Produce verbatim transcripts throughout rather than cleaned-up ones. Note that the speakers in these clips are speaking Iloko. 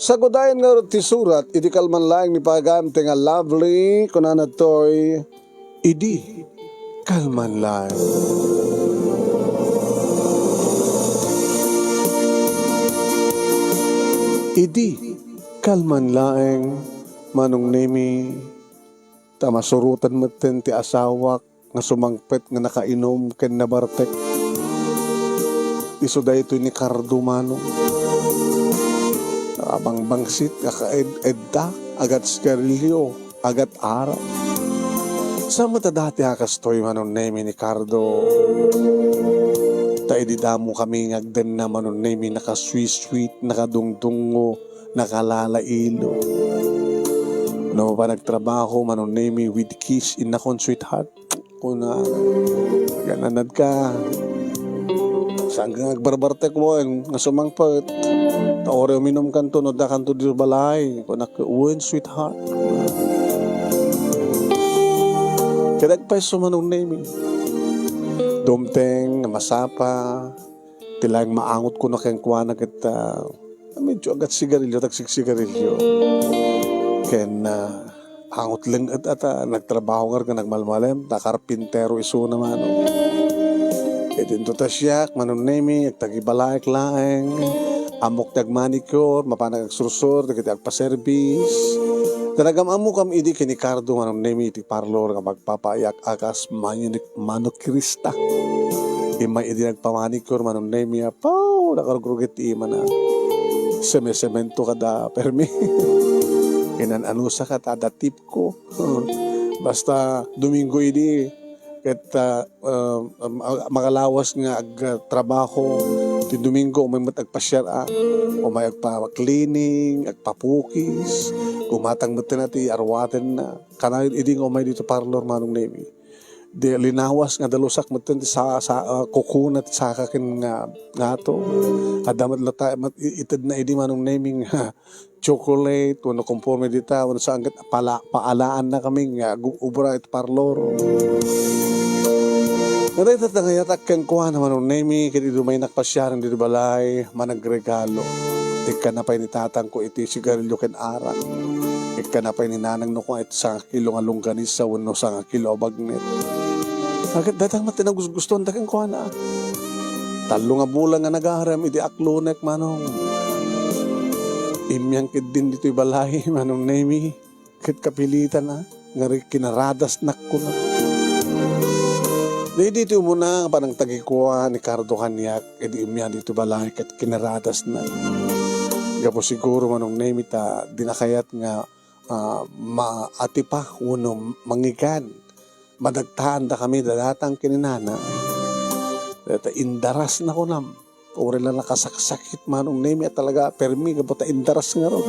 Sagudayen ngarud ti surat, idi kalman laeng ni Pagante nga lovely, kunana toy, idi kalman laeng. Idi kalman laeng, Manong Nemi, ta masuroten metten ti asawak nga sumangpet nga nakainom ken nabartek. Isu daytoy ni Cardo, manong. Abangbangsit, akaed-edda, agat sigarilyo, agat arak. Sa met a dati a kastoy, Manong Nemi, ni Cardo. Ta idi damo kami nga agdenna, Manong Nemi, nakasweet-sweet, nakadungdungngo, nakalalailo. No, ba nagtrabaho, Manong Nemi, with kiss, innakon, sweetheart. Kuna, gananad ka. Saan ka nga agbarbartek mo, nga sumangpet? Ta uray uminumkanto, no, addakanto di balay. Kunak, wen, sweetheart. Kada agpayso, Manong Nemi. Dumteng, nga masapa, ti laeng maangot kuno kenkuana ket, ah, medyo agat sigarilyo, tagsigsigarilyo. Ken, ah, angot leng-et a ta nagtrabaho ngarud nga nagmalmalem, ta karpintero isuna, manong. Ket inton ta siak, Manong Nemi, agtagibalaek laeng, ammok ti agmanicure, mapanak agsursur, dagiti agpaservice. Ta nagam-ammokam idi ken ni Cardo, Manong Nemi, iti parlor nga magpapaayak a kas mani-, manikirista. Immay idi nagpamanicure, Manong Nemi, apaw, nakarugrugit ti imana. Semesemento kada permi. Inan-anusa ka ta adda tipko. Basta Domingo idi, ket, ah, ah, ah, makalawas nga agtrabaho ti Domingo, umay met agpasiar, ah. Umay agpa-cleaning, agpapukis, gumatang metten ti aruatenna. Kanayon idi nga umay dito parlor, Manong Nemi. Di linawas nga dalusak metten ti sa, sa, ah, kukuna ti saka ken nga, nga ato. Adda met latta, mat-, i-, itedna idi, Manong Nemi, nga chocolate, wenno konforme dita, wenno saan ket pala-, paalaanna kami nga ag-ubra iti parlor. Nga dayta ta nga yatak kenkuana, Manong Nemi, ket idi umaynak pasiaren ditoy balay, managregalo. Ikkana pay ni tatangko iti sigarilyo ken arak. Ikkana pay ni nanangko iti sangakilo nga longganisa wenno sangakilo a bagnet. Ket dayta met ti nagusgustuanda kenkuana. Tallo nga bulan nga nagarem idi aklonek, manong. Immiang ketdin ditoy balay, Manong Nemi. Ket kapilitan a, nga ri-, kinaradasnak kuna. Daydi ti umuna nga panangtagikua ni Cardo kaniak, idi immian ditoy balay ket kinaradasnak. Gapu siguro, Manong Nemi, ta dina kayat nga, ah, maatipa wenno mangigan. Madagtaandakami dadatang ken ni nana. Ta indarasna kunam. Uray la nakasaksakit, Manong Nemi, a talaga, permi, gapu ta indaras ngarud.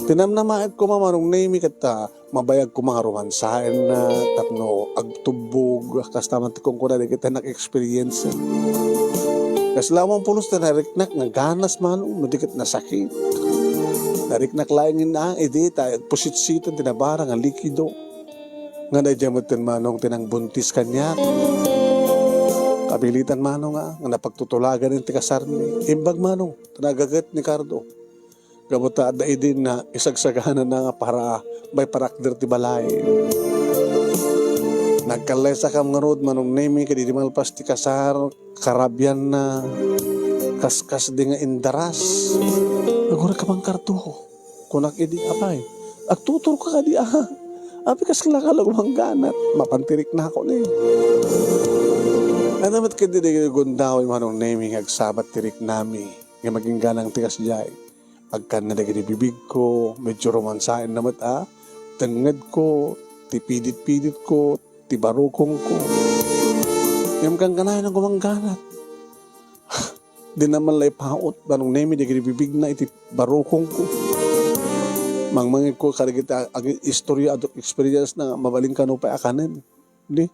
Tinamnamaek koma, Manong Nemi, ket, ah, mabayag koma nga romansaenna tapno agtubbog, kasta man ti kunkuna, dagiti nag-experience. Kasla man pulos ti nariknak nga ganas, Manong, no di ket nasakit. Nariknak laeng nga idi ta agpusitsitan ti nabara nga likido. Nga daydiay metten, manong, ti nangbuntis kaniak. Kapilitan, manong, a, nga napagtutulagan ti kasarmi. Imbag, manong, ta nagaget ni Cardo. Gapu ta adda idin nga isagsaganana nga para may parakder ti balay. Nagkallesak ngarud, Manong Nemi, ket idi malpas ti kasar, karabianna, kaskasdi nga indaras. Agurek ka man, Cardo. Kunak idi, apay, agtuturka kadi, a? Apay, kasla ka la gumangganat? Mapan ti riknakon, e. Ania met ketdi dagiti gundaway, Manong Nemi, nga agsabat ti riknami nga magingganang ti kasdiay. Agkanna dagiti bibigko, medyo romansaenna met, a? Tengngedko, ti pidit-piditko, ti barukongko. Ngem kankanayon a gumangganat. Dina man la ipaut, Manong Nemi, dagiti bibigna iti barukongko. Mangmangegko kadagiti ag-, istorya, adu-, experience na mabalin kano pay a kanen. Di,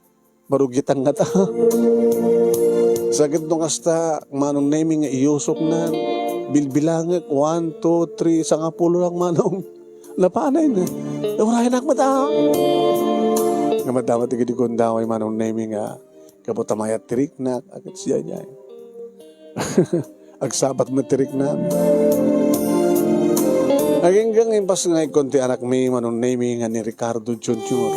barugitang ngata. Sakit no kasta, Manong Nemi, nga iyusoknan. Bilbilangek, one, two, three, sangapulo lang, manong. Napanay na. Urayanak met, a. Nga madama ti gidi gundaway, Manong Nemi, nga gapu ta mayat ti riknak, a ket siya niya. Agsabat met ti riknami. Agingga nga impas nga ikkon ti anakmi, Manong Nemi, nga ni Ricardo Junior.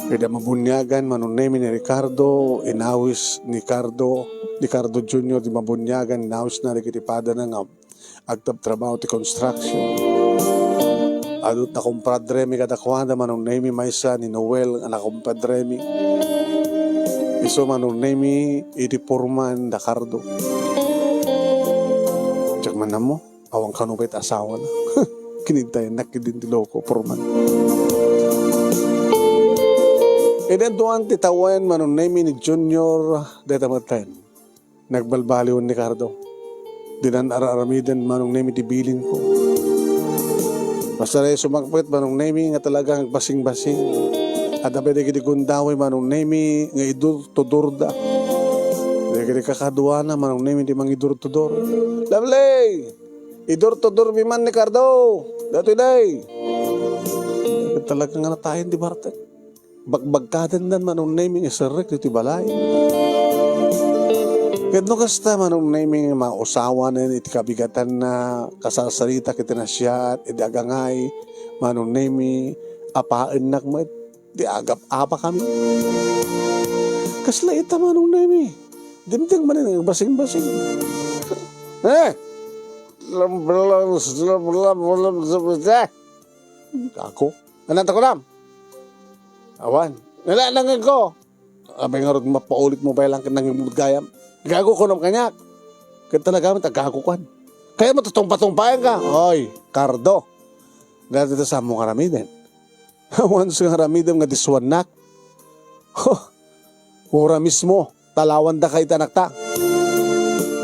Ida mabuniagan, Manong Nemi, ni Ricardo, inawis ni Cardo, ni Cardo Junior, di mabuniagan, inawis na dagiti padana nga agtabtrabaho ti construction. Adu, nakumpradremi kadakuada, Manong Nemi, maysa ni Noel nga nakumpradremi. Isu, Manong Nemi, idi foreman da Cardo. Diak man ammo, awan kano pay ti asawana. Kinitayennak idin ti loko, foreman. Idi adtoan ti tawen, Manong Nemi, ni Junior, dayta metten. Nagbalbaliwen ni Cardo. Dinan ar-aramiden, Manong Nemi, ti bilinko. Basta dayta sumakbet, Manong Nemi, nga talaga agbasing-basing. Adda pay dagiti gundaway, Manong Nemi, nga idur-tudorda. Dagiti kakaduana, Manong Nemi, ti mangidur-tudor. Lovely! Idur-tudormi man ni Cardo. Datoy, day. Talaga nga natayen ti bartek. Bagbagkadendan, Manong Nemi, nga iserrek ditoy balay. Ket no kasta, Manong Nemi, nga mausawanen iti kabigatanna, kasarsarita iti nasayaat, idi agangay, Manong Nemi, apaennak met, di agap-apakami. Kasla ita, Manong Nemi? Dimdem manen nga basing-basing. Eh! Ako? Ananta ko lam? Awan. Nala, nangan ko. Abay ngarud, mapaulit mo pay lang ken nangimbud gayam. Gago ko nam kaniak. Ket talaga met, agago kan. Kaya mo, tutungpa-tungpayan ka. Oy, Cardo. Dati ta samo nga aramiden. Once nga aramidem nga disuannak. Huh. Ura mismo. Talawanda kay ti anakta.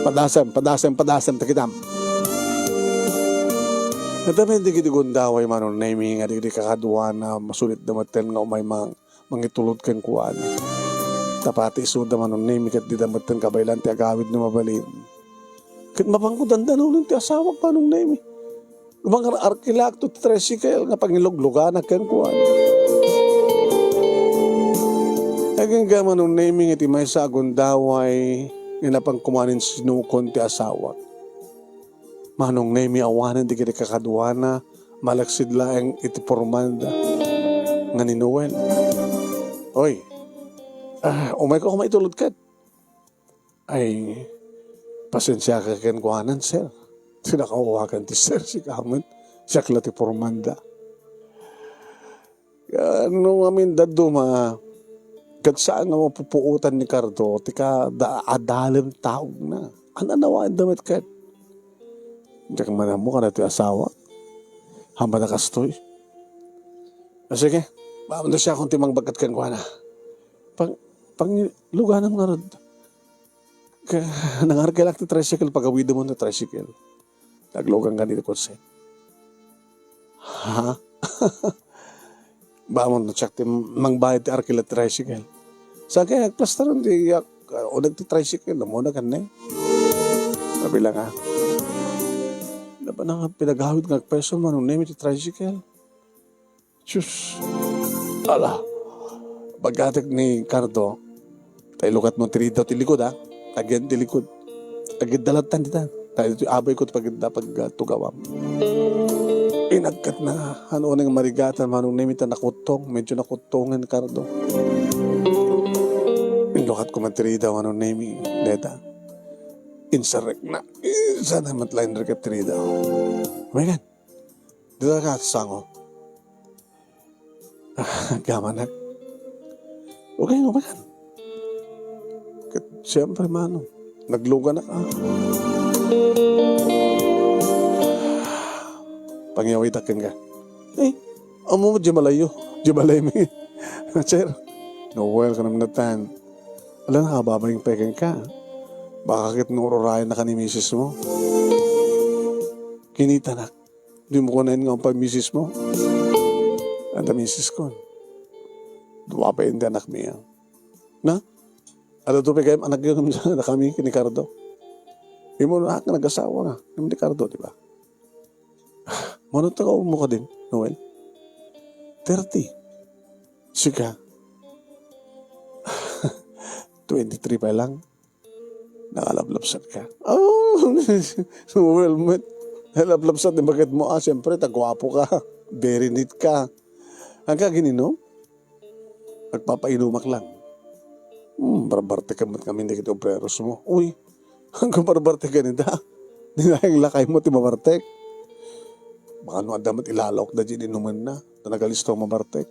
Padasem, padasem, padasem, ta kitam. Nadamay dagiti gundaway, Manong Nemi, nga dagiti kakaduana, masulitda metten nga umay mang-, mangitulod kenkuana. Ta pati isuda, Manong Nemi, ket dida metten kabaelan ti agawid no mabalin. Ket mapanko dandanonen ti asawak, Manong Nemi. Mangar-arkilak to ti tricycle nga pangilugluganak kenkuana. Agingga, Manong Nemi, nga iti maysa a gundaway nga napan koma nga sinukon ti asawak. Manong Nemi, awanen dagiti kakaduana, malaksid laeng iti pormanda nga ni Noel. Oy, ah, umayko koma itulod ket. Ay, pasensiaka kenkuanan, sir. Ti nakaawagan ti sir, sika met. Siak la ti pormanda. No amin dadduma, ket saan nga mapupuotan ni Cardo, ti kada adalem taogna. An-anawanda met ket. Diak man ammo kada ti asawa. Hambana kastoy. Ah, sige, maamda siya kung ti mangbagkat kenkuana. Pang-, pangluganam ngarud. Ka-, nangarkelak ti tricycle, pagawidem ti tricycle. Naglugan ka dito kotse. Ha? Bamon no siak ti mangbayad ti arkila ti tricycle. Sa kaya agplastaran ti yak, uh, unag ti tricycle, namuna kan ne. Sabi lang, ah. Napa na nga pinagawid nga agpeso, Manong Nemi, ti tricycle. Sus. Ala. Bagatek ni Cardo. Tay lukat mo ti ridaw ti likod, ha? Agian ti likod. Agiddalattan dita. Tay ditoy abay ko ti pagidda pag, ah, tugawam. Inagkat na. Ano nga marigatan, Manong Nemi, ta nakuttong. Medyo nakuttongen, Cardo. Inlukat ko man ti ridaw, Manong Nemi. Deta. Insarek na. Insana met laeng riket ti ridaw. Umaykan. Dita ka, sango. Gamanak. Okay, umaykan. Ket, siyempre, mano, nagluganak, ah. Pangyawid akin ka. Eh, amo mo, di malayo. Di malayo mi. Sir, no, well, kanam natan. Ala, nakababaing peken ka. Baka ket no ururayan na ka ni misis mo. Kinita na. Di mo kunain nga umpay misis mo. Anta misis ko. Dua pa yung anak niya. Na? Ada to pa kayong anak yun na kami, kini Cardo. Imo na ka nag-asawa nga. Kami ni Cardo, di ba? Mano ta ka mo ka din, Noel? Thirty. Sika. Twenty-three pa lang. Nakalablabsan ka. Oh, well met. Laplapsat ti baket mo, ah, siyempre, ta guapo ka. Very neat ka. Agka agin-inom? Agpapainumak lang. Hmm, barbartek met ngamin dagiti obreros mo. Uy, agka barbartek kanita. Dinayang lakay mo ti mabartek. Baka no adda met ilalawak da diay inumenna. Ta nagalisto a mabartek.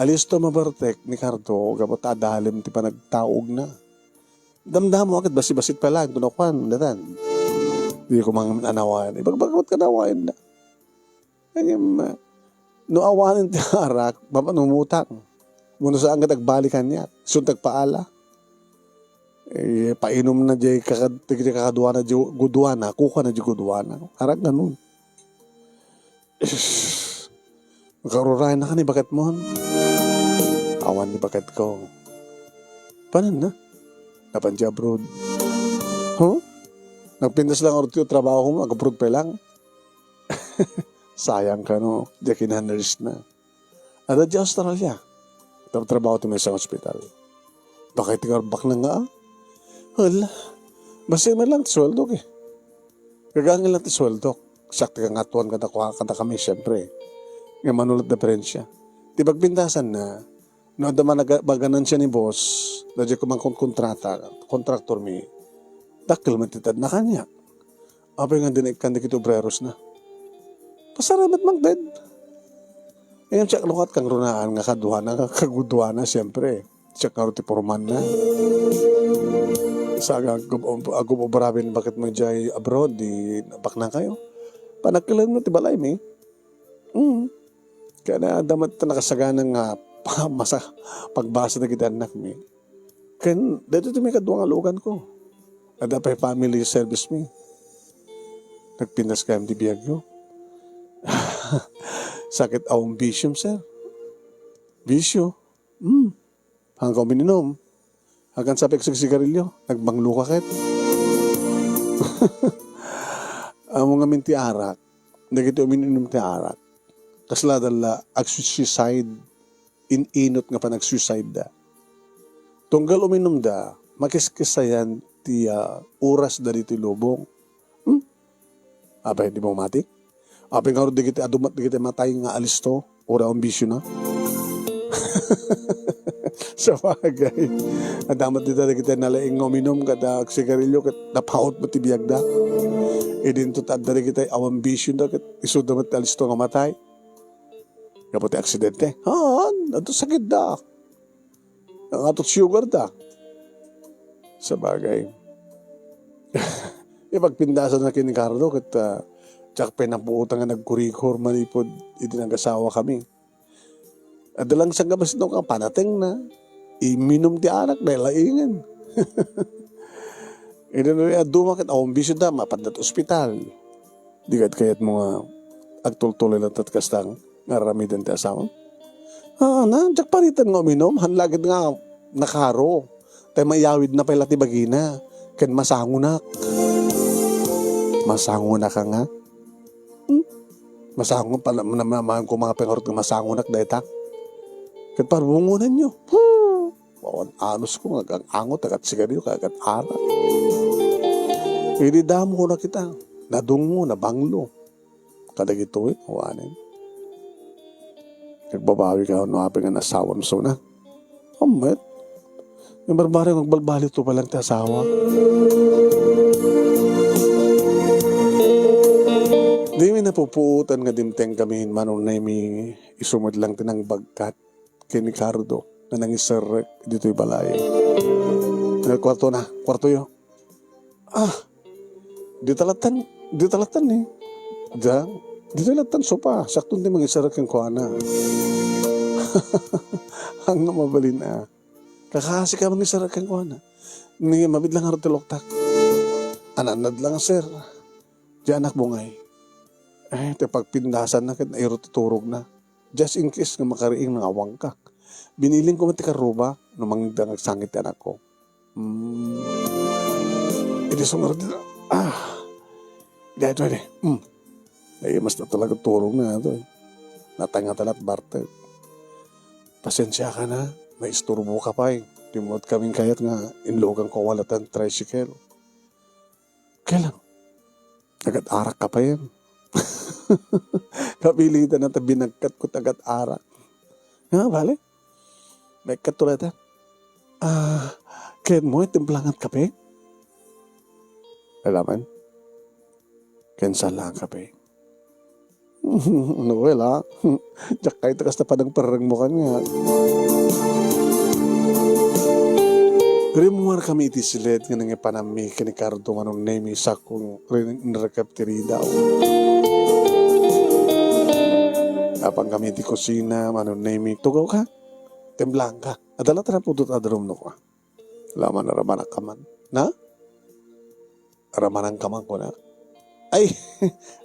Alisto a mabartek ni Cardo, gapu ta adalem ti panagtaugna. Damdamo ket basibasit pay laeng kuno kuan, datan. Di ko man awanen. Ibagbagawat ka awanen da. Ngem, ah, no awanen ti arak, mapanumutang. Wenno saan ket agbali kaniak. Isunto agpaala. Eh, painumna diay kakad-, dagiti kakaduana diay guduana, kukuana diay guduana. Arak ganun. Makarurayan na ka ni baketmon. Awan ni baketko. Panan na? Napan ti abroad. Huh? Nagpintas lang orto ti trabaho mo, ag-abroad pa lang. Sayang kano, diay kina-nurse na. Adda diay Australia. Tra-, trabaho ti maysa nga ospital. Baka iti karbak na nga, ah. Hala. Basta man lang ti sueldo, eh. Gagangel lang ti sueldo. Siak ti kangatoan kada kua-, kada kami, siyempre. Nga mano lang diferensya. Ti pagpintasan na, no adda man naga-, maganansia ni boss, da diay kumang kon-, kontrata, kontraktor mi, dakkel met ti tadna kaniak. Apay nga di na ikkan dagiti obreros na? Pasaramat man, Ted. Ngem siak laeng ket kangrunaan nga kaduana, kaguduana, siyempre. Siak ngarud ti foreman na. Sa ag-, ag-, ag-, agraben baketmo diay abroad, di baknang kayo. Panagkelen mo ti balay mi. Mm. Kaya na, damat ta nakasagana nga masa-, pagbasa dagiti annak mi. Ken, daytoy ti maikadua nga lugan ko. Adda pay family service mi. Nagpintas kayam ti biagyo. Sakit awan bisyo, sir. Bisyo? Hmm. Hangka uminom. Hangkan sa pagsigsigarilyo, nagbanglo ka ket. Amo ngamin ti arak. Dagiti uminom ti arak. Kasla dala agsuicide, in-inut nga panagsuicide da. Tunggal uminumda, makiskisayan ti, ah, oras da ditoy lubong. Hmm? Apay, di mo mati? Apay ngarud dagiti adu met dagiti matay nga alisto, uray awan bisyo na. Sabagay. Adda met dita dagiti nalaing nga uminum, kada agsigarilyo, ket napaut met ti biagda. Idinto ta adda dagiti awan bisyo da, ket isuda met ti alisto nga matay. Gapu ti aksidente. Haan, adda sakit da. Nangatot sugar da. Sabagay. Ipagpindasan na ken ni Carlo ket, ah, diak pay napuotan nga nagkurikor manipud iti nagasawa kami. Adda lang sangkabassit no ka panateng na. Iminum ti arak, nailaingen. Idi no aduma ket awan bisyo da, mapaddat ospital. Di ket kayatmo nga agtultuloy latta ti kasta nga aramiden ti asawam? Ah, na, diak paritan nga uminum, han lagid nga nakaro. Tay mayawid na pay la ti bagina, ken masangonak. Masangonak nga? Hmm? Masangon pa, na, na, na, na, kumapengarot nga masangonak dayta. Ket parbungonenyo. Huh! Awan anusko nga agang-angot, agat sigarilyo, agat arak. Idi damo na kita, nadungngo, nabanglo. Kadagitoy, awanen. Nagbabawi ka no apay nga nasawam suna. Ammet. Nga barbaro nga agbalbaliw to pa lang ti asawa. Di mi napupuotan nga dimteng kami, manunay mi isu met lang ti nangbagkat ken ni Cardo nga nangiserrek ditoy balay. Ano, kwarto na, kwarto yo. Ah, di talatan, di talatan ni. Diak, di talatan sopa, sakto ti mangiserrek kenkuana. Ang mabalin a. Kakasi ka mangiserrek kenkuana. Ni mabit lang arot ti loktak. Ananad lang, sir. Di anak bungay. Eh, ti pagpindasan na ket nairot ti turog na. Just in case nga makariing nga awangkak. Biniling ko met ti karruba no mangdang agsangit ti anakko. Hmm. Idi sumardi na. Ah. Dito, dito. Hmm. Ay, mas na talaga turog na ito eh. Natanga talat barteg. Pasensya ka na. Naisturbo ka pa eh. Di mo kaming kayat nga inlugan ko walatan tricycle. Kailan? Agat-arak ka pay. Kapilitan na ta binagkat ko ti agat-arak. Nga, bale? Baikkat to latta. Ah, ken mo, timplangan kape? Alaman? Ken saan lang kape? No, wala. Diak kayat ta kasta panagparreng mo kan nga. Rimmuar kami iti silet nga nangipanammi ken ni Cardo, Manong Nemi, sakong rin-, inrekep ti ridaw. Apan kami iti kusina, Manong Nemi, tugaw ka? Timplang ka. Adala ta napudot a drum no ka. Laman, ramanak ka man. Na? Ramanan ka man, kuna. Ay,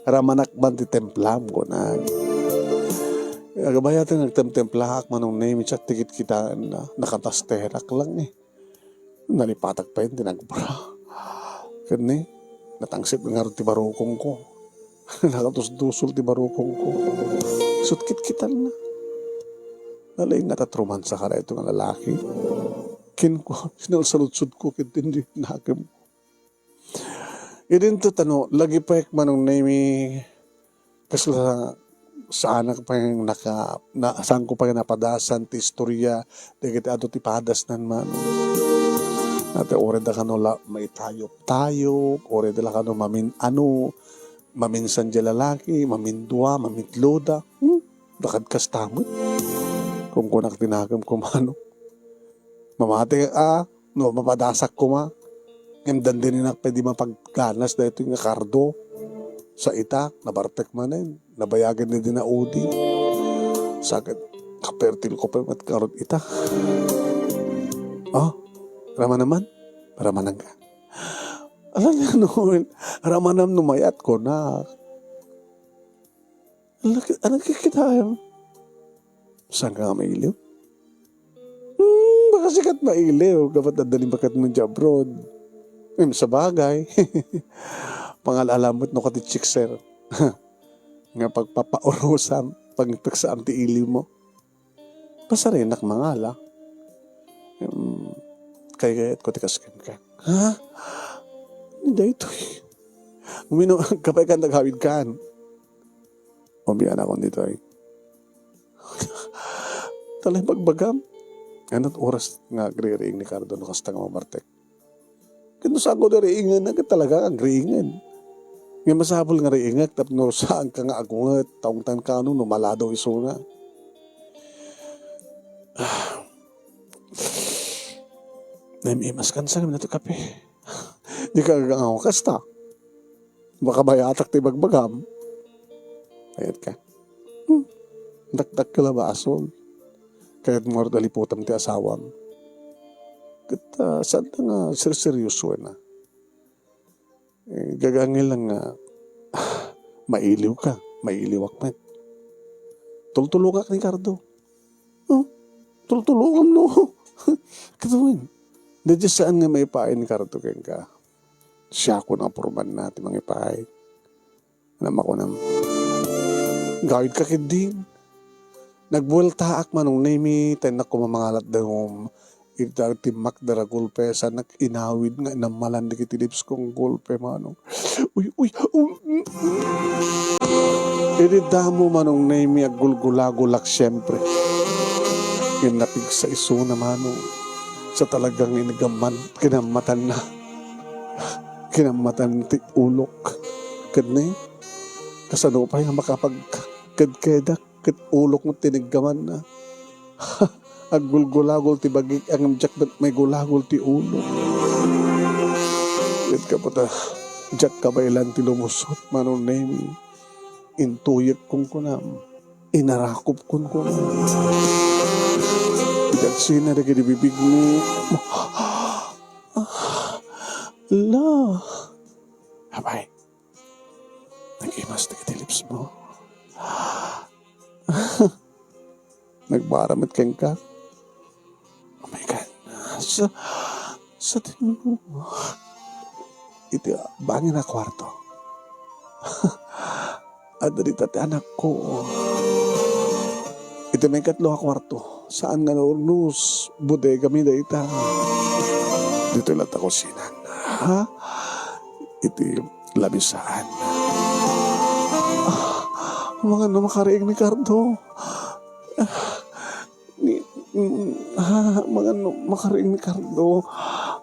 ramanak man ti templam, kuna. Agabay ata nga agtemtemplaak, Manong Nemi, chat tikit kitaan na. Nakatasterak lang eh. Nalipatak pa yun, tinagbra. Kani, natangsit nga ti barukong ko. Nakatusdusol ti barukong ko. Sutkit kitan na. Nalaing nga tatruman sa kara ito nga lalaki. Kin ko, sinalsaludsod ko, kin tindi nakem. Idinto tano, lagi pay Manong Nemi, kasla saanak pay naka-, na, saanko pay napadasan ti istorya, dagiti adu ti padasnan man. Ate, ore da kano la, maitayop-tayop, ore da la kano mamin-, ano, maminsan di lalaki, mamindua, mamitloda. Hmm? Dakad kasta met. Kung kunak tinakem kumano. Mamati a, no, mapadasak koma. Ngem dandininak pay di mapagganas daytoy nga Cardo. Sa ita, nabartek manen. Nabayagen ni dina udi. Sakit, kapertil ko pay met karot ita. Oh, rama naman. Ramanan ka. Alam niya, no, ramanam no mayat ko na. Ano, ano kikitaem? Saan ka nga mailiw? Hmm, baka sikat mailiw. Gabat adda ni bakat mo di abroad. Em, sa bagay. Pangal-alamot no ka ti chicks, sir. Nga pagpapaurusam, pagpeksaam ti iliw mo. Pasarinak mangala. Em, kay kayat ko ti kasken ka. Ha? Ni daytoy. Umino, kapay kan nagawid kan. Umian akon ditoy. Talay bagbagam. Anat oras nga agririing ni Cardo no kasta nga mamartek? Ket no saanko ti riingen, ket talaga agriingen. Nga masapul nga riingek tapno saan ka nga agunget, taungtan kano no maladaw isuna. Ah. Naim-imas kan sa ngamin ito kape. Di ka agangaw kasta. Makabayatak ti bagbagam. Ayat ka. Hmm. Dakdak ka la basol. Kayat mo nga aliputam ti asawam. Ket, ah, saan nga serseryoso na. Eh, gagangel lang nga, mailiw ka, mailiwak met. Tultulongak ni Cardo. Oh, tultulongam no. Katuwin. Dadya saan nga maipaay ni Cardo kenka? Siya ko na purman na ti mangipaay. Anak, makunam. Gawid ka ket din. Nagbueltaak, Manong Nemi, ta innak koma mangalat dagom. Ita ti makdara gulpe, sanak inawid nga inammalan dagiti lips ko nga gulpe, Manong. Uy, uy, uy. Idi damo, Manong Nemi, aggulgulagulak, siyempre. Ngem napigsa isuna, Manong. Sa talagang inigaman, kinammatanna. Kinamatan ti ulok. Ket ni, kasano pay nga makapagkedkedak ket ulok met ti niggamanna? Aggulgulagol ti bagik, ngem diak met maigulagol ti ulok. Ket kaputa, diak kabaelan ti lumusot, Manong Nemi. Intuyek kunkunam. Inarakop kunkunam. Idagsina dagiti bibigmo. Ah, la. Apay, nag-imas dagiti lips mo. Nagbara met kenka. Oh my God. Sa, sa tingin mo, iti bangin a kwarto. Adda dita ti anakko. Iti maikatlo a kwarto, saan nga naurnos, bodega mi dayta. Ditoy latta kusinan. Ha? Iti lamisaan. Ah, amangan no makariing ni Cardo. Ah, ni, mm, ah, amangan no makariing ni Cardo.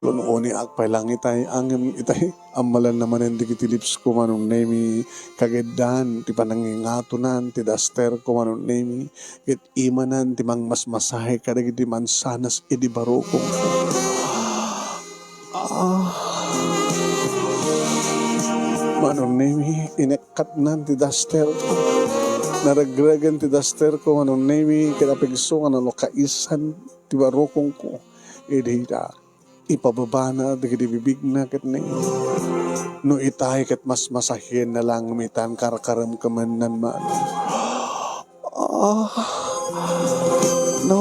Lunooniak pay lang itay, ngem itay, ammalanna manen dagiti lips ko, Manong Nemi, kagiddan ti panangingatonan ti duster ko, Manong Nemi, ket imanen ti mangmasmasahe kadagiti mansanas idi barukongko. Ah. Manong Nemi, inekkatnan ti duster ko. Naregregen ti duster ko, Manong Nemi, ket apigso nga nalukaisan ti barukongko. Idi ita, ipababana dagiti bibigna ket ni, no itay ket masmasahienna lang, ngem itan karkaremkemennan, Manong. Ah, no,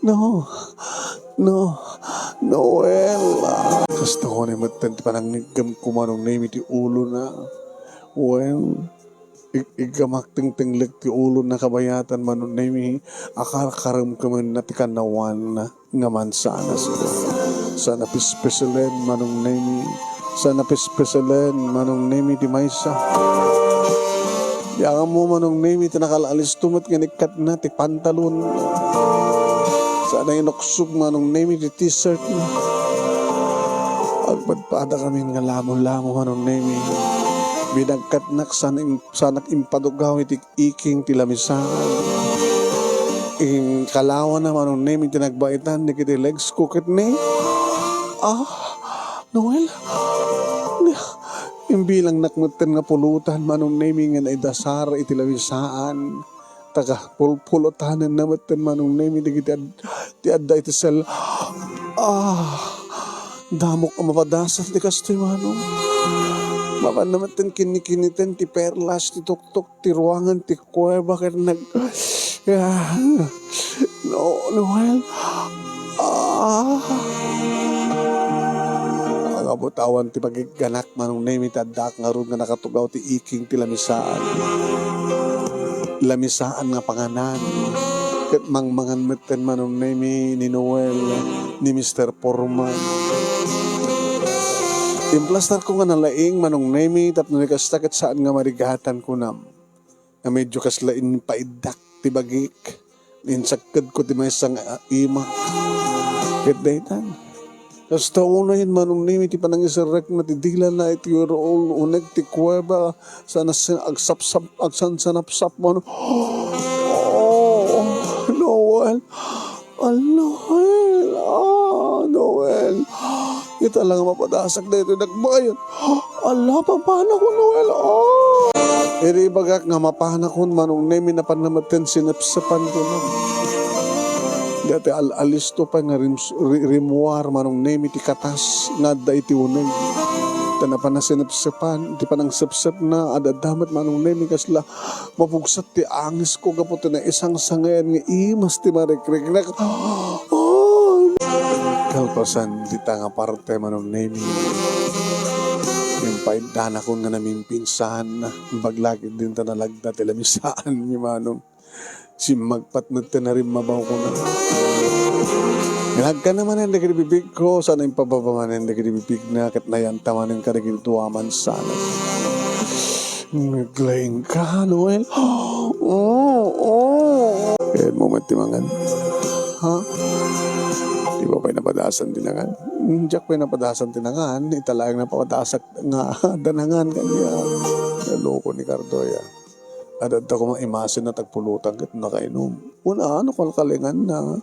no, no, Noel. Kasta unay metten ti panangngeggamko, Manong Nemi, ti ulona. Wen, ig-, iggamak tengtenglek ti ulona kabayatan, Manong Nemi, a karkaremkemenna ti kannawan nga mansanas. Sana pispisilen, Manong Nemi. Sana pispisilen, Manong Nemi, ti maysa. Di ammo, Manong Nemi, ti nakal-alisto met nga inekkatna ti pantalon. Sana inuksog, Manong Nemi, ti t-shirt na. Agpadpadakamin nga lamo-lamo, Manong Nemi. Binagkatnak sana in-, sanak impadugaw iti iking ti lamisaan. Inkalawana, Manong Nemi, ti nagbaitan dagiti legs ko ket ni, ah, Noel, imbilangnak metten nga pulutan, Manong Nemi, nga naidasar iti lamisaan. Taga pulpulutanenna metten, Manong Nemi, dagiti ad-, ti adda iti sel-, ah, damok a mapadasat ti kastoy, Manong. Mapanna metten kinnikinniten ti perlas ti tuktok ti ruangan ti kuweba ket nag-, ah, no, Noel. Ah. Agabut awan ti pagigganak, Manong Nemi, ti addaak ngarud nga nakatugaw ti iking ti lamisaan. Lamisaan nga panganan. Ket mangmangan metten, Manong Nemi, ni Noel, ni Mister Foreman. Implastarko nga nalaing, Manong Nemi, tapno ni kasta ket saan nga marigatan, kunam. Nga medyo kasla impaiddak ti bagik. Insakkedko ti maysa nga imak. Ket daytan. Kasta unayen, Manong Nemi, ti panangiserrekna ti dilana iti ur-, ur-, uneg ti kuweba, sana sin-, agsapsap, agsansanapsap, Manong. Oh, Noel. Ah, Noel. Ah, Noel. Ita lang mapadasak daytoy nagbayat. Ala, papanakon, Noel. Ah. Iri ibagak nga mapanakon, Manong Nemi, napan na metten sinepsepan ko na. Dati al-, alisto pa nga rims-, ri-, rimuar, Manong Nemi, ti katas nga adda iti uneg. Ta napan na sinepsepan, ti panangsepsep na, ad-adda met, Manong Nemi, kasla mapugsat ti angesko gapu ti naisangsangayan nga imas ti marikriknak. Ah! Kalpasan dita nga parte, Manong Nemi, impaidanakon nga namimpinsan, baglagid dinta nalagda ti lamisaan ni Manong. Simmagpat met ti narimmabaw ko na. Nagkana manen dagiti bibig ko, sana impababa manen dagiti bibig na, ket nayanta manen kadagiti dua a mansanas. Naglaing ka, Noel? Oo, oo. Kayatmo met ti mangan. Ha? Di ba pay napadasan ti nangan? Hmm, diak pay napadasan ti nangan. Ita laeng napadasak nga adda nangan kaniak. Naloko ni Cardoya. Adda koma imasin na tagpulutan ket nakainom. Una, ano, kalkalingan na.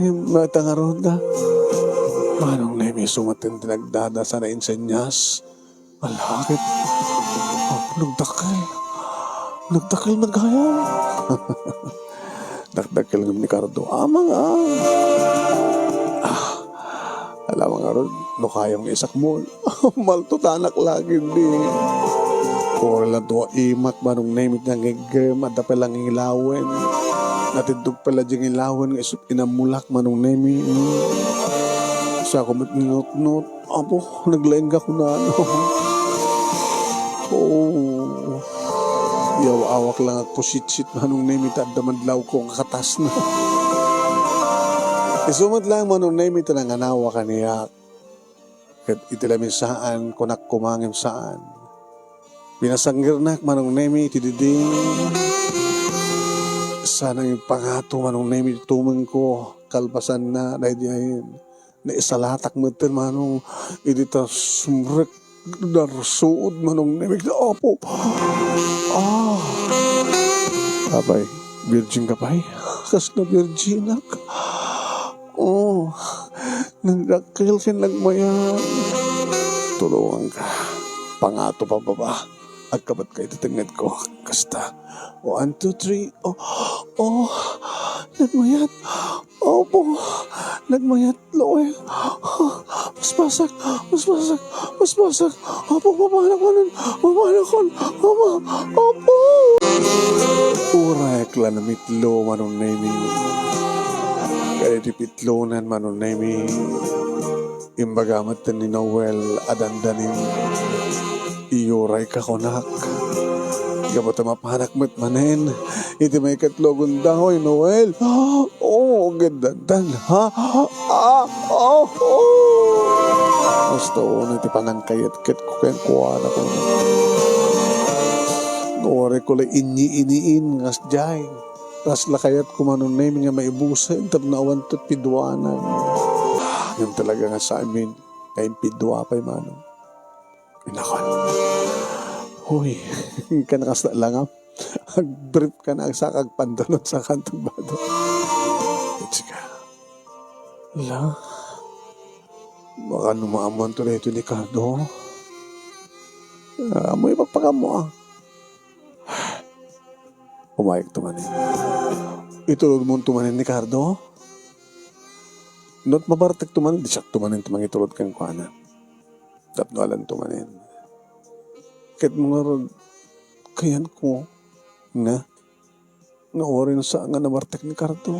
Yung mata nga ron da. Manong Nemi sumatin ti nagdada sana insenyas. Ala, ket, ah, nagdakkel. Nagdakkel met gayam. Dakdakkel ngem ni Cardo. Amang, ah. Ah, alam nga ron, no kayam nga isakmo. Maltutanak lagi di. Kora lang tua imak, Manong Nemi, nga ngeggem, adda pala nga ilawen. Natindog pala di nga ilawen nga isut inammulak, Manong Nemi. Hmm. Sa ko met ninutnot. Apo, naglaing ka kunano. Oo. Yaw-awak lang agpusitsit, Manong Nemi, ta adda madlaw ko nga katas na. Isu met lang, Manong Nemi, ta nanganawa kaniak. Ket iti lamisaan, kunak koma ngem saan. Pinasanggirnak, Manong Nemi, iti diding. Saan nga ipangato, Manong Nemi, ti tumengko. Kalpasanna, daydi ay naisalatak metten, Manong, idi ta sumrek narsuod, Manong Nemi. Apo! Ah! Apay, virgin ka pay? Kasla virginak. Oh, nagdakkel ken nagmayat. Tulonganka. Pangato pababa. Agkabatka iti tengngedko. Kasta. One, two, three. Oh, oh, nagmayat. Opo, nagmayat, Noel. Paspasak, paspasak, paspasak. Opo, mapanakon, mapanakon. Opo, opo. Uray la namitlo, Manong Nemi. Kaya iti pitlonan, Manong Nemi. Imbaga met ni Noel a dandanin, "Iyurayka," kunak. Gapu ta mapanak met manen iti maikatlo a gundaway, Noel. Oh, ket dandan, ha? Ah, oh, oh. Basta unay ti panangkayatko kenkuana, kunak. Uray ko la inni-iniin nga sdiay. Kasla kayatko, Manong Nemi, nga maibusen tapno awan ti piduanan. Ngem talaga nga saan met nga impidua pay, Manong. Inakon. Hoy, ka na kasta langam. Agbrief ka na, agsaka agpantalon, saka agtugbado. Iti ka. La, baka no maammoan to daytoy ni Cardo. Ah, amoy ipagpakammo, ah. Umayek to manen. Itulodmo to manen ni Cardo? No mabartek to manen, di siak to manen ti mangitulod kenkuana. Tapno alan to manen. Ket mo ngarud, kayanko nga, nga uray sa nga nabartek ni Cardo.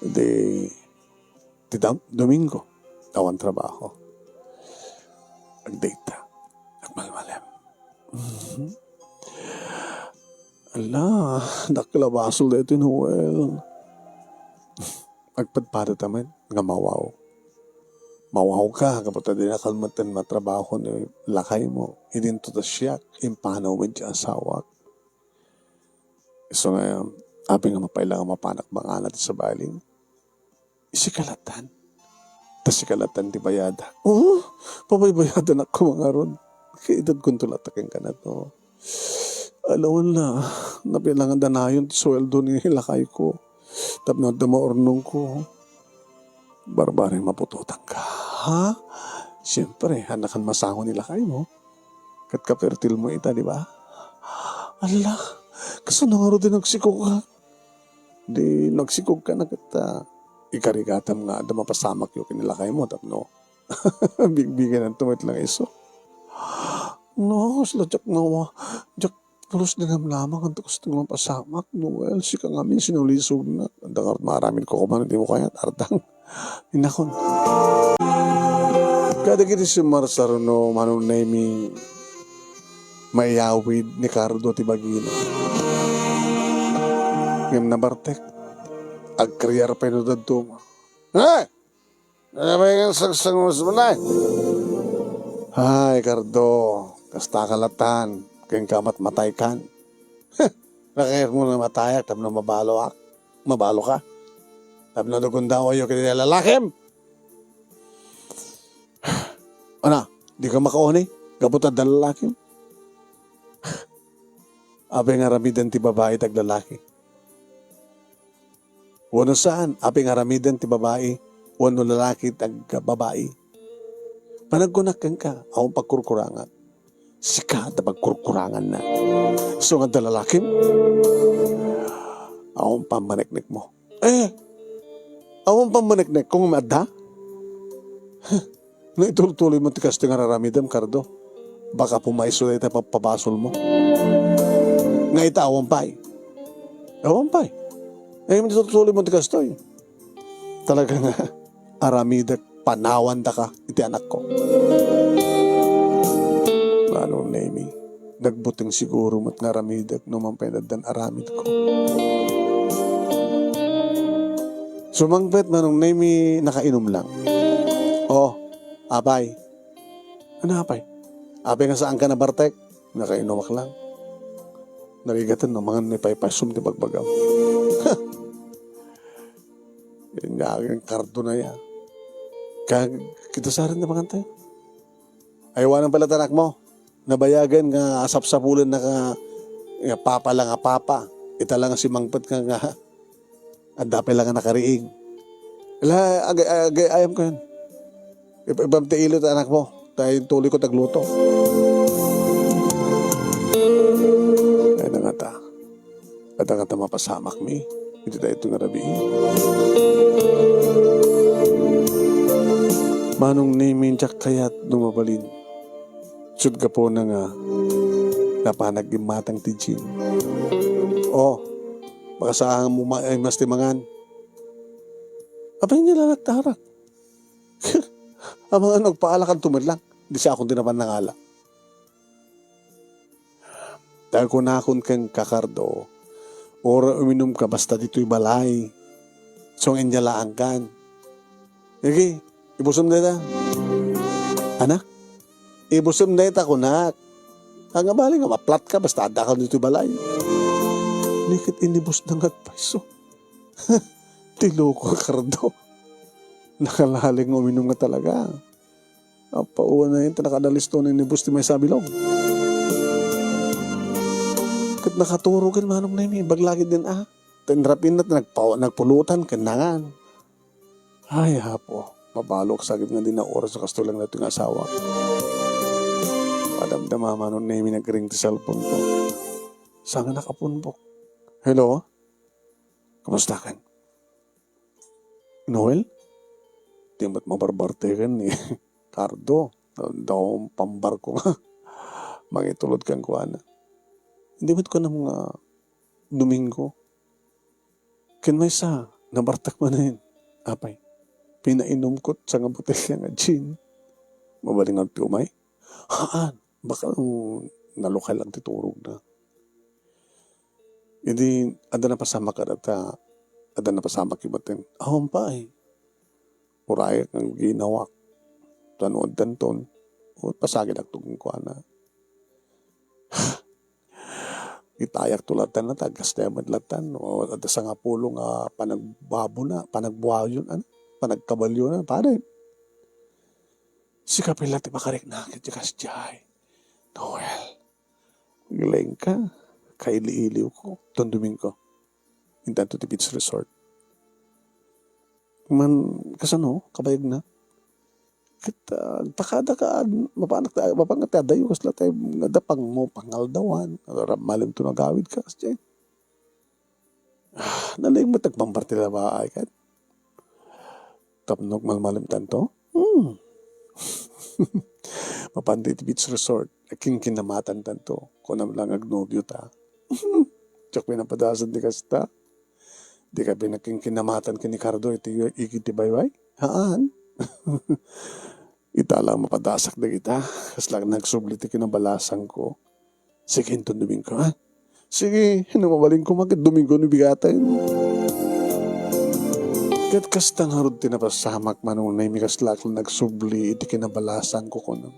Di, ti Dam-, Domingo, awan trabaho. Agdayta, agmalmalem. Mhm. Ala, dakkel a basol daytoy, Noel. Agpadpadata met nga mawaw. Mawawka, gapu ta dinakal met matrabaho ni lakaymo. Idinto ta siak, impanaw met ti asawak. Isu nga, apay nga mapaila nga mapanak mangala ti sabali? Sika latan. Ta sika latan ti bayadak. Oh, pabaybayadanak koma ngarud. Kaidadkonto latta kenka, no? Alawan la, napilangan danayon ti sueldo ni lakayko. Tapno adda maurnongko. Barbari, maputotanka. Ha? Siempre, annakan masango ni lakaymo. Ket kapertilmo ita, di ba? Ala, kasano ngarud ti nagsikogak? Di nagsikogka na ket, ah, ikarigatam nga adda mapasamakyo ken ni lakaymo tapno bigbigenanto met lang isu. No, kasla diak nawa, diak pulos ti namnama nga adu kastoy nga mapasamak, Noel, sika ngamin sinulisogna. Adda ngarud maaramidko koma, di mo kayat, artang. Inakon. Kadagiti simmarsaruno, Manong Nemi, mayawid ni Cardo ti bagina. Ngem nabartek, agkariar pay no dadduma. Eh! Ano ba yung sangsangos mo na? Ay, Cardo, kasta ka latan, ken ka matmatay kan. Nakayat mo na matayak, tapno mabaloak. Mabalo ka. Tapno dugundawayo ken lalakim. Ana, di ka makauni? Gapu ta adda lalakim. Apay nga aramiden ti babai ti aglalaki? Wenno saan, apay nga aramiden ti babai wenno lalaki ti agbabai? Panagkunak kenka, awan pagkurkurangan. Sika ta pagkurkuranganna. Isu nga adda lalakim, awan pammaneknekmo. Eh, awan pammaneknekko nga adda? Huh, no itultuloy mo ti kastoy nga raramidem, Cardo, baka pumayso dayta pagpabasolmo. Nga ita, awan pay. Awan pay. Eh, no itultuloy mo ti kastoy. Talaga nga, aramidek, panawandaka iti anakko. Manong Nemi, nagbuteng siguro met nga aramidek no man pay addan aramidko. Sumangpet, Manong Nemi, nakainom lang. Oh, apay. Ano, apay? Apay nga saanka nabartek? Nakainumak lang. Narigaten no, mangan ni paypaysum ti bagbagam. Yan nga agen kardo na ya. Kag, kita sa rin na mangan tayo. Aywanan pala tanak mo. Nabayagen nga sapsapulen na ka, nga papa lang nga papa. Ita lang nga simangpet ka nga, adda pay lang nga nakariing. Ala, agay, agay, ayam ko yan. Ip-, ibam ti ilo ti anak mo. Tayo tuloy ko tagluto. Ay na nga ta. Adda nga ta mapasamak mi. Iti daytoy nga rabii. Manong Nemi, diak kayat no mabalin. Sut gapuna nga napanak immatang ti Jean. Oh, baka saan mo ma-, ay mas ti mangan. Apay nga lalaktarak? Amangan agpaalakan tumadlang. Di sa akong dinapan nangala. Dagkunakon ken kakardo, ora uminum ka basta ditoy balay. Sung inyalaangkan. Sige, ibusem dayta. Ana? Ibusem dayta kunak. Nga bali nga maplat ka basta adda ka ditoy balay. Nikit inibus na nga agpayso. Ti loko, kardo. Nakalaling nga uminum nga talaga. Apo, una yun, ta nakadaliston ni bus ti maysa a bilog. Ket nakaturo ken Manong Nemi, baglagid din, ah. Tinrapin na, nagpa-, nagpulutan, ken nangan. Ay, Apo, mabalok saged nga di na oras a kastoy lang daytoy nga asawa. Padamdama Manong Nemi, nagring ti cellphone ko. Saan nga nakapunbok? Hello? Kumusta kan? Noel? Di met mabarbarte ken ni Cardo. Daw pambarko nga mangitulod kenkuana. Di met kunam nga Domingo. Ken maysa, nabartek manen. Apay, pinainumko ti sanga botelya nga gin. Mabalin nga agtiumay? Haan, baka, mm, nalukay lang ti turogna. Idi adda napasamak kadata, adda napasamak ibaten. Awan pay. Urayak nga ginawak. Ta no addanton, o, pasagidakto kenkuana. Itayakto lattan, natagas na met lattan. O, adda sangapulo nga panagbabona, panagbuayon, ano? Panagkabalyo na, pare. Sika pay la ti makarikna iti kasdiay. Noel, aglaing ka, kaili-iliw ko. Don Domingo. Intanto ti beach resort. Man, kasano, kabayag na? Ket, ah, agpakada ka, mapanak ta, mapangat ta, adayo, kasla tayo, nga adda pang mo, pangaldawan, malim to nagawid ka, kasdiay. Ah, nalaing met agpamparti labaay ket. Tapno agmalmalim tanto? Hmm. Mapan ditoy beach resort, agkinkinamatan tanto. Kunam lang agnobio ta. Diak pinapadasan ti kasta. Di ka pinagkinkinamatan ken ni Cardo iti igid ti baybay? Haan. Ita lang mapadasak dagita. Kasla nagsubli ti kinabalasangko. Sige, inton Domingo, ha? Sige, no mabalin koma ket Domingo no bigaten. Ket kasta ngarud ti napasamak, Manong Nemi, kasla ak nagsubli iti kinabalasangko, kunam.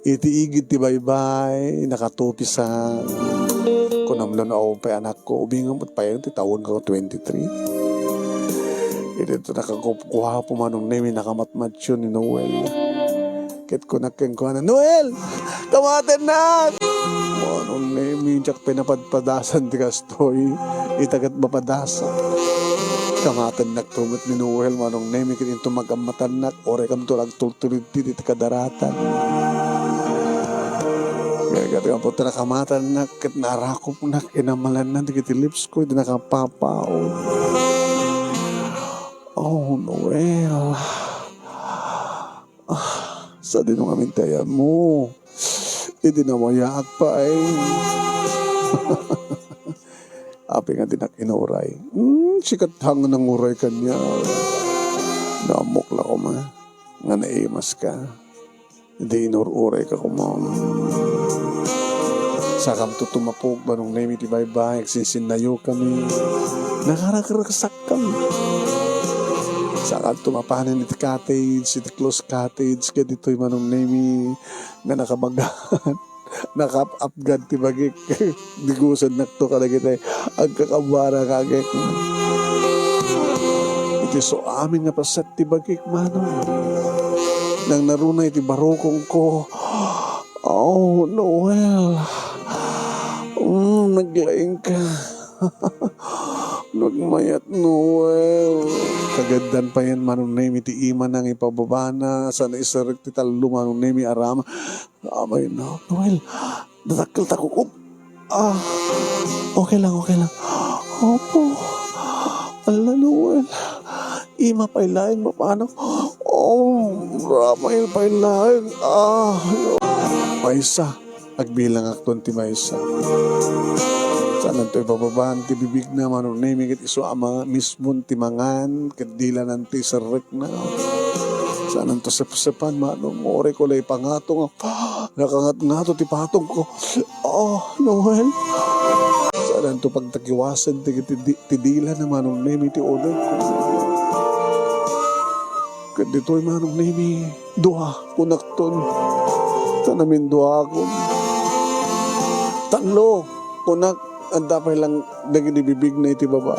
Iti igid ti baybay, nakatupisan. Kunam la no awan pay anakko, ubingem met pay ti tawen nga twenty-three. Iti nakagupguapo, Manong Nemi, nakamatmatyo ni Noel. Ket kunak kenkuana, "Noel! Kamatennak!" Manong Nemi, diak pinapadpadasan ti kastoy. Ita ket mapadasak. Kamatennak to met ni Noel, Manong Nemi, ket into magammatannak, uray kamto agtultulid ti, ti kadaratan. Ket, ket, ket, kamatennak, ket narakopnak, inamalanna dagiti lips ko, idi nakapapao. Oh, Noel. Ah, sadino ngamin ti ayanmo? Idi nawayaak pay. Apay nga dinak inuray? Hmm, sika ti nanguray kaniak. Naamok la koma nga naimas ka. Idi inur-uray ka koma. Sakamto tumapog, Manong Nemi, ti baybay, agsinsinnayo kami. Nakarakraksak kami. Saanto mapanen iti cottage, iti close cottage, ket ditoy Manong Nemi nga nakabagan. Nakaap-apgad ti bagik. Digusennakto kadagiti agkakabara nga agek. Iti isu amin nga paset ti bagik, Manong. Nangnaruna iti barukongko. Oh, Noel. Mm, naglaingka. Nagmayat, Noel. Kagandan payen Manong Nemi ti imana nga ipababana, saan a iserrek ti tallo Manong Nemi a rama. Amay na, Noel, nadakkelta kukup. Ah, okay lang, okay lang. Opo. Ala, Noel. Ima pay laeng mapanak. Oh, ramay pay laeng. Ah, no. Maysa, agbilangakton ti maysa. Saananto ipababaan ti bibigna, Manong Nemi, ket isu a ma-, mismon ti mangan, ket dilanan ti iserrekna. Saananto sepsepan, Manong, uray ko la ipangato nga, nakangatngato ti patongko. Oh, Noel. Saananto pagtakiwasen ti, ti, ti dilana, Manong Nemi, ti uneg. Ket ditoy, Manong Nemi, dua, kunakton. Ta naminduaakon. Tallo, kunak, adda pay lang dagiti bibigna iti baba.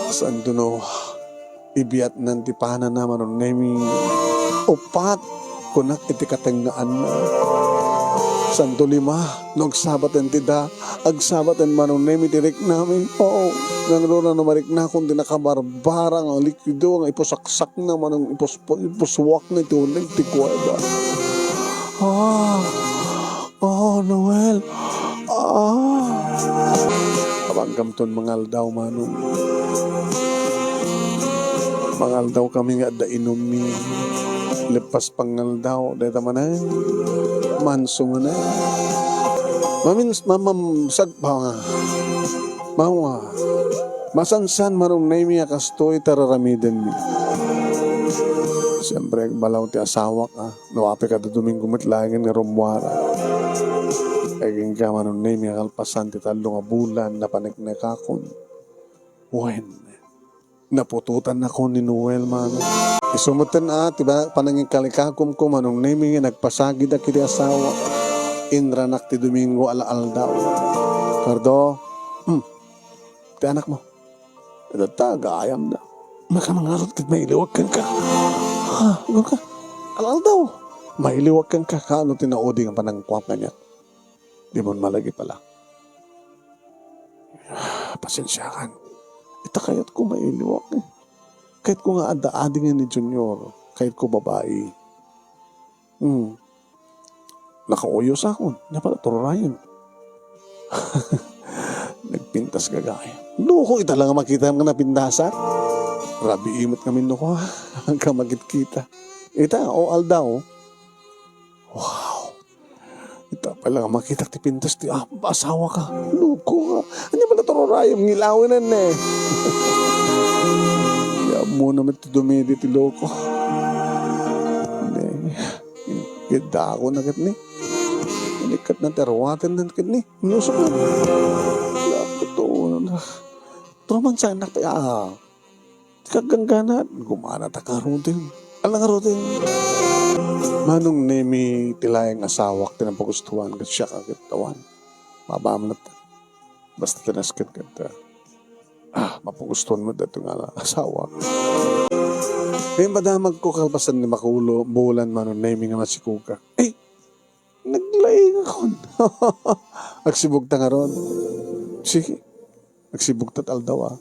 Saanto no ibiatnan ti panana, Manong Nemi. Uppat, kunak iti katengngaanna. Saanto lima, no agsabaten ti da, agsabaten Manong Nemi ti riknami. Oo, nangruna no mariknakon ti nakabarbara nga likido nga ipusaksakna, Manong, ipus-, ipusuakna iti uneg ti kuweba. Ah, Oh, Noel. Ah. Abangkamton mangaldaw, Manong. Mangaldaw kami nga adda inummi. Lepas pangaldaw, dayta manen. Manso manen. Mamins-, mamamsag pa nga. Mawa. Masansan, Manong Nemi, a kastoy ta raramidenmi. Siyempre, agbalaw ti asawak, ah. No, apay kada Domingo met laengen nga rummuara. Agingga, Manong Nemi, a kalpasan ti tallo nga bulan, napaneknekakon. Wen, naputotannakon ni Noel, Manong. Isu metten a, ti ba-, panangikalikagumko, Manong Nemi, nga nagpasagid a iti asawa. Inranak ti Domingo a la aldaw. Kardo, hmm, ti anakmo. Itatta, gaayamda. Makamangarot ket mailiwak kenka. Ha, gunka? Al-aldaw. Mailiwak kenka, kaano ti naudi nga panangkuam kaniak? Dimon malagi pala. Pasensiakan. Ita kayatko mailiwak, eh. Kayatko nga adda adingen ni Junior. Kayatko babai. Hmm. Nakauyosakon. Nia pala, tururayen. Nagpintas gagayo. Loko, ita lang nga makita nga napintasak. Rabii met ngamin no, ka makitkita. Ita, o aldaw. Wow. Ita pala nga makitak ti pintas ti, ah, asawaka. Loko ka. Ania pala, tururayen, ngilawenen ne. Ammona met ti dumidi ti loko. Ne. Gidda ako na ket ni. Inikkat na ti arwaten na ket ni. Inusok na. Laputo. Turuman sa anak, ah. Ti kagangganat, gumana ta karutin. Ala nga rutin. Manong Nemi ti laeng asawak ti napagustuhan ket siak a ket awan. Mabamnat. Basta ti nasken ket, ah, mapagustuhan met daytoy nga asawa. Ngem padamagko kalpasan ni Makulo, bulan Manong Nemi nga masikugak. Eh, naglaingakon. Agsibugta ngarud. Sige. Agsibugta ti aldaw, ah.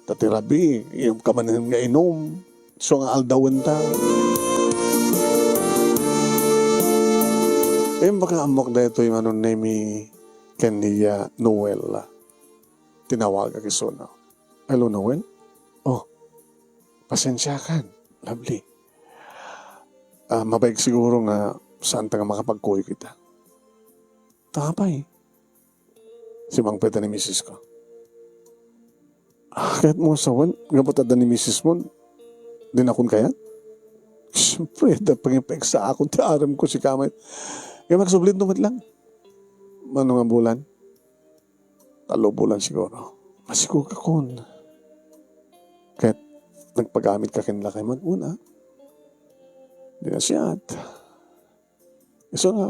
Ta ti rabii, inomka manen nga inum. Isu nga aldawenta. Imbag nga ammok daytoy Manong Nemi ken ni Noel. Tinawagak isuna. Hello, Noel? Oh, pasensiakan, lovely. Ah, mabaig siguro nga saanta nga makapagkuyog ita. Ta apay? Simmangpet ni misisko. Ah, kayatmo nga sawen, gapu ta adda ni misismo, dinakon kayat? Siyempre, adda pangipeksa akon ti aramko, sika met. Kaya magsubli no met lang. Mano nga bulan? Tallo bulan siguro. Masikugakon. Ket Nagpagamit ka ken lakaymo? Una, di na siat. Isu nga,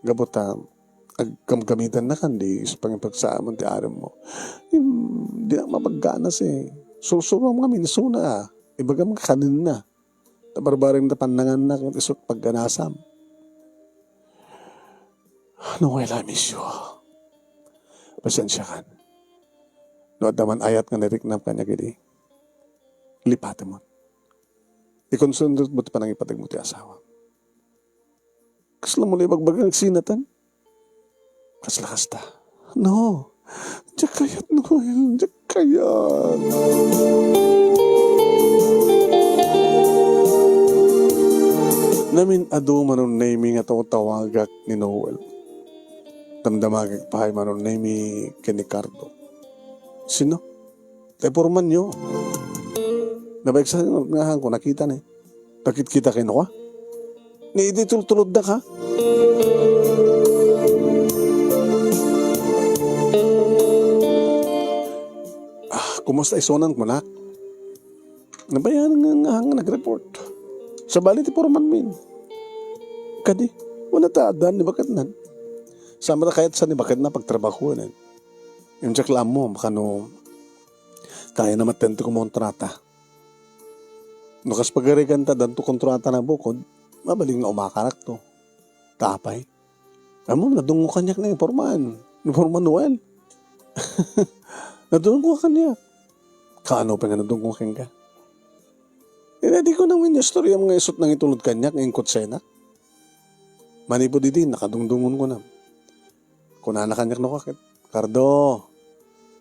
gapu ta agkamkamitannakan, di isu pangipagsaamon ti arammo. Dim-, dinak mapagganas eh. Sursurom ngamin isuna, ah. Ibagam nga kanenna. Ta barbareng ta pannangannak, ket isu pagganasam. Noel, I miss you. Pasensiakan. No adda man ayat nga nariknam kaniak idi, lipatemon. Ikonsentrate mo ti panangipategmo ti asawa. Kasla mo la ibagbaga nga agsinatan? Kasla kasta. No. Diak kayat, Noel. Diak kayat. Namin-adu, Manong Nemy, nga tawtawagak ni Noel. Damdamagek pay, Manong Nemy, ken ni Cardo. Sino? Tay pormanyo. Nabaigsa nga hanko, nakita ni. Nakitkita kenka? Ni idi tultulodda ka? Ah, kumusta isunan kunak? Nabayan nga, nga, nga nag-report. Sabali ti porman min. Kadi, wala ta addan ni baketnan. Sama ta kayat sa ni baketna pagtrabahoen. Yung diak la ammo, kano kayatna maten ti kumontrata. No kas pagarigan ta, addan to kontrata na bukod, mabalin nga umakarak to. Ta apay? Ammom, nadunggo kaniak ni porman. Ni porman Noel. Nadunggo kaniak. Kaano pay nga nadunggo kenka? Ina, di ko nang inistorya nga isut nangitulod kaniak nga ingkot sena. Manipud idi, nakadungdungon ko na. Kunana kaniak no kaket, "Cardo,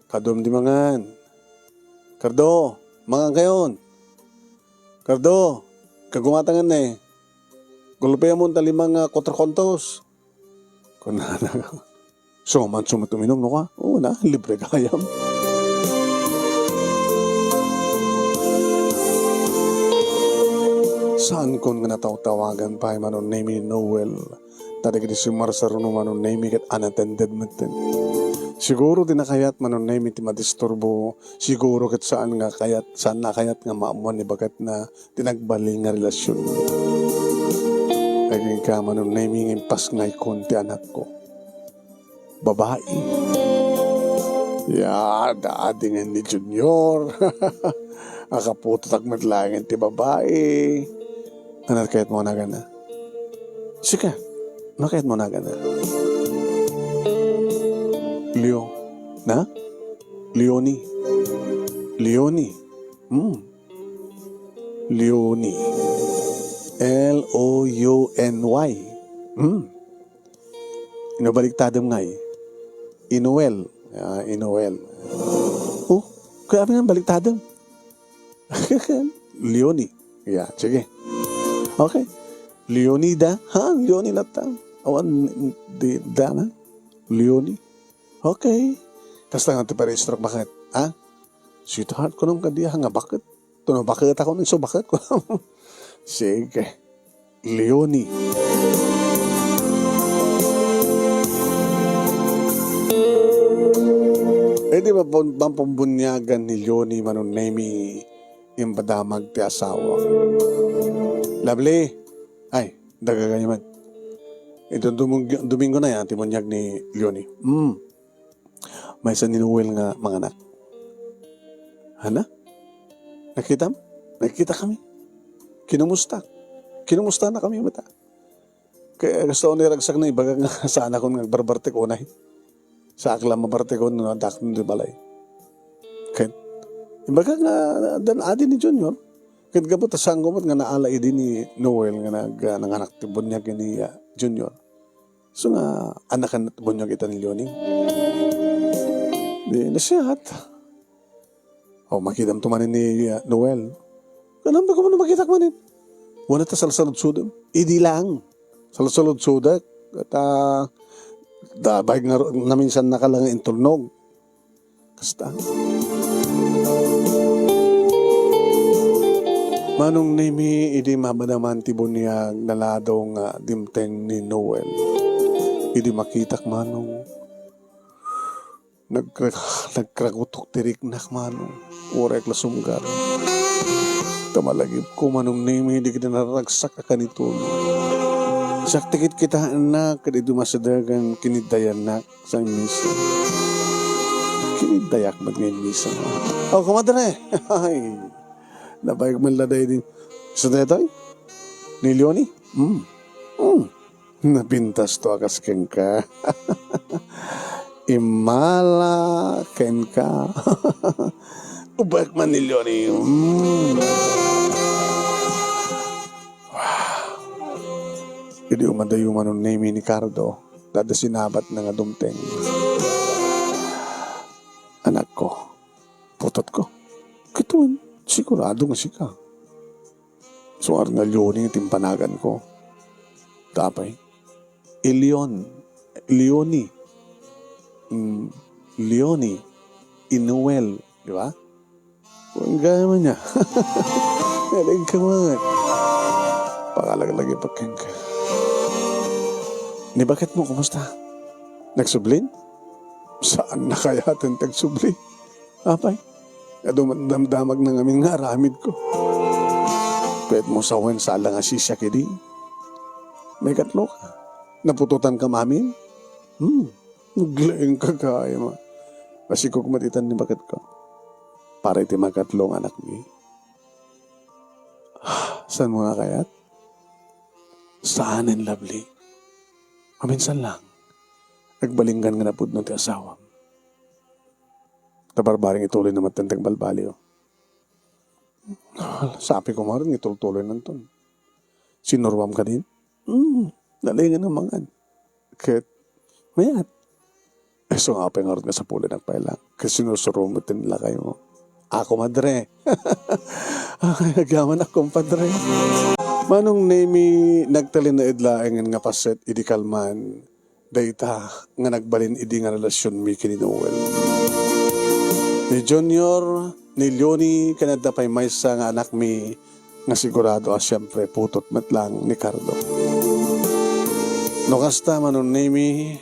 kaduam di mangan. Cardo, mangan kayon. Cardo, kagumatangan ne. Gulpiamon ta lima nga kuatro kontos." Kunana. So, man sumat uminom, no ka? Oo na, libre gayam. Saan kon nga natawtawagan pay, Manong Nemy, ni Noel. Ta dagiti summarsaruno, Manong Nemy, ket unattended metten. Siguro di na kayat, Manong Nemy, ti madisturbo. Siguro ket saan nga kayat, saan na kayat nga maammoan ni baketna ti nagbalin nga relasyon. Agingga, Manong Nemy, nga impasngaykon ti anakko. Babai. Ya, adda adingen ni Junior. Akaputotak met laeng ti babai. Ano kayat mo naganna? Sika, ano kayat mo naganna? Leo. Na? Leonie. Leonie. Hmm. Leonie. L O U N Y. Hmm. Ino baliktadem ngay? Inuel. Ah, Inuel. Oh, kaya nga baliktadem. Leonie. Yeah, sige. Okay. Leonida. Ha? Leonie latta. Awan di, da na? Leonie. Okay. Kasta nga ti paristroke, bakit? Ha? Sweetheart, kunam ka diya nga bakit? Tuno bakit ako nang subaket ko. Sige. Leonie. Eh, di ba, pon-, pampambunyagan ni Leonie, Manong Nemy, impadamag ti asawa. Lovely. Ay, dagagay man. Ito, dumung-, Domingo na yan, ti bunyag ni Leonie. Mm. Maysa ni Noel nga manganak. Hana? Nakitam? Nakita kami. Kinumusta? Kinumusta na kami, mata. Kaya gusto ko ni ragsak na ibaga nga saan ako nga barbartik unay. Sa akla mabartik ko, no, adak di balay. Ken, ibaga nga, dan adi ni Junior. Ket gapu ta sanggo met nga naala idi ni Noel nga nag-, nanganak ti bunyag ni, ah, Junior. So nga, anakan ti bunyag ita ni Leonie. Di, nasihat. O, makitam to manen ni, ah, Noel. Kanam ba kamo makitak manen? Wala ta salsaludsudem. Idi lang. Salsaludsudak. At, ah, da, baik nga ro-, naminsan na ka lang intulnog. Kasta. Manong Nemy, idi mabadaman ti bunyag, naladaw nga dimteng ni Noel. Idi makitak, Manong, nagkra-, nagkragutok ti riknak, Manong. Uray la sumgar. Ta malagipko, Manong Nemi, dagiti naragsak a kanito. Siak ti kitkitaennak ket idi masidegen kiniddayannak sa misa. Kiniddayak met nga misa. Oh, komadre! Ay, nabayag man la daydi. Sa daytoy? Ni Leonie? Hmm. Hmm. Napintasto a kas kenka. Immala kenka. Ubek man ni Leonie. Mm. Idi umadayo Manong Nemi ni Cardo, ta adda sinabatna nga dumteng. Anakko, putotko. Ket wen, sigurado nga sika. Suar nga Leonie ti impanaganko. Tapay. Ilion. Leonie. Mm, Leonie. Inuel. Di ba? Ang gaya man niya. Naling ka man. Pangalaglagi pa kenka. Ni bakit mo, kumusta? Nagsublin? Saan na kaya 'tong tagsubli? Apay, adu man damdamag na ngamin nga aramid ko. Pwet mo sawen sala nga sisiak idi. May katlo ka. Naputotan ka mamin? Hmm. Naglaing ka kaya ma. Masikog matitan ni bakit ka. Para iti makatlo nga anak mi. Saan mo nga kayat? Saan and lovely? Maminsan lang. Agbalinggan nga napudno ti asawam. Ta barbareng ituloy na met ti agbalbaliw. Sapi ko marin, itultuloy nanton. Sinuruam kadin? Hmm, nalingan nga mangan. Ket, mayat. Isu nga apay ngarud nga sapulan agpailang. Ket sinusuro met ti lakay mo. Ako, madre. Ay, agyaman ak, kumpadre. Manong Nemi, nagtalinaed laengen nga paset idi kalman dayta nga nagbalin idi nga relasionmi ken ni Noel. Ni Junior, ni Leonie, ken adda pay maysa nga anakmi nga sigurado a siempre putot met lang ni Carlo. No kasta, Manong Nemi,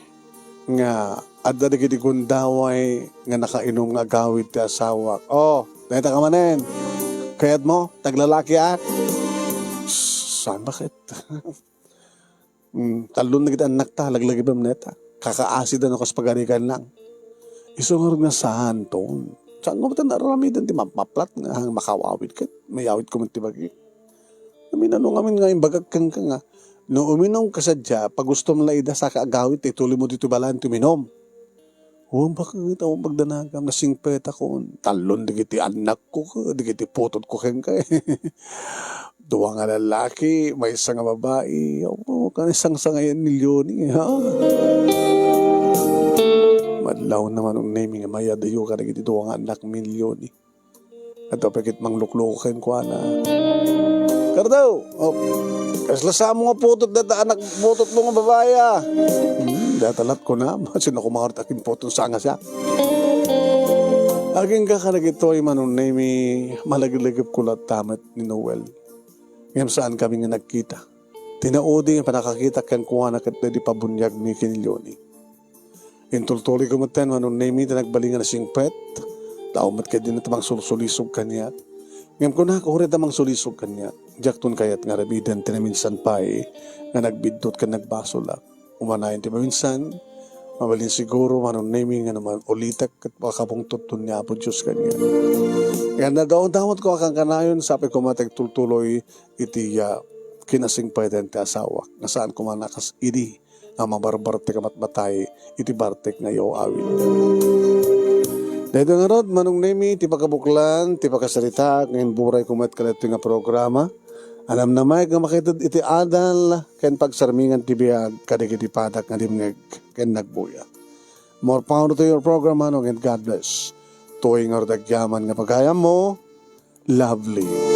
nga adda dagiti gundaway nga nakainum nga agawid ti asawak. Oh, dayta ka manen. Kayat mo, taglalakiak? Saan, bakit? Mm, tallon dagiti annakta, laglagipem neta. Kakaasida no kas pagarigan lang. Isu ngarud nga saan ton. Saan mo met nga aramiden ti mapmaplat nga makawawid ket mayawid ko met ti bagi. Amin ano ngamin nga imbagak kenka nga, no uminum ka sadia, pagustom la ida saka agawid, ta ituloy mo ditoy balayan ti uminum. Wen, bakit awan pagdanagam? Nasingpetakon. Tallon dagiti annakko, dagiti putotko kenka. Dua nga lalaki, maysa nga babai. Oo, kani sangsangayan ni Leonie, ha? Madlaw naman, Manong Nemi, nga mayadayo kadagiti dua nga annak ni Leonie. Adda pay ket manglukloko kenkuana. Cardo! Oh, kasla samo nga putot dayta anak putot mo nga babai, ah. Hmm, dayta lat ko na. Sino ko mangarut akin putot sa nga siya? Agingga kadagitoy, Manong Nemi, malagip-lagip ko latta met ni Noel. Ngem saan kami nga nagkita. Tinaudi nga panakakita kenkuana ket daydi pabuniag mi ken ni Leonie. Intultuloy ko metten, Manong Nemi, ti nagbalin nga nasingpet. Tao met ket dina ta mangsulsulisog kaniak. Ngem kunak, uray ta mangsulisog kaniak, diakton kayat nga aramiden ti naminsan pay nga nagbiddut ken nagbasolak. Umanayon ti maminsan, mabalin siguro, Manong Nemi, nga naman ulitek ket makapungtoton ni Apo Dios kaniak. Nga nadawdawat ko a kankanayon, sapay koma ti agtultuloy iti, ah, kinasingpetan ti asawak. Nga saan koma nga kas idi nga mabarbartek a matmatay iti bartek nga iyaw-awid. Daytoy ngarud, Manong Nemi, ti pakabuklan ti pakasaritaak nga imburay ko met kadaytoy nga programa. Anam na maik nga makited iti adal ken pagsarmingan ti biag kadagiti padak nga dimngeg ken nagbuya. More power to your program, Manong, and God bless. Tuoy ngarud agyaman nga pagayammo, Lovely.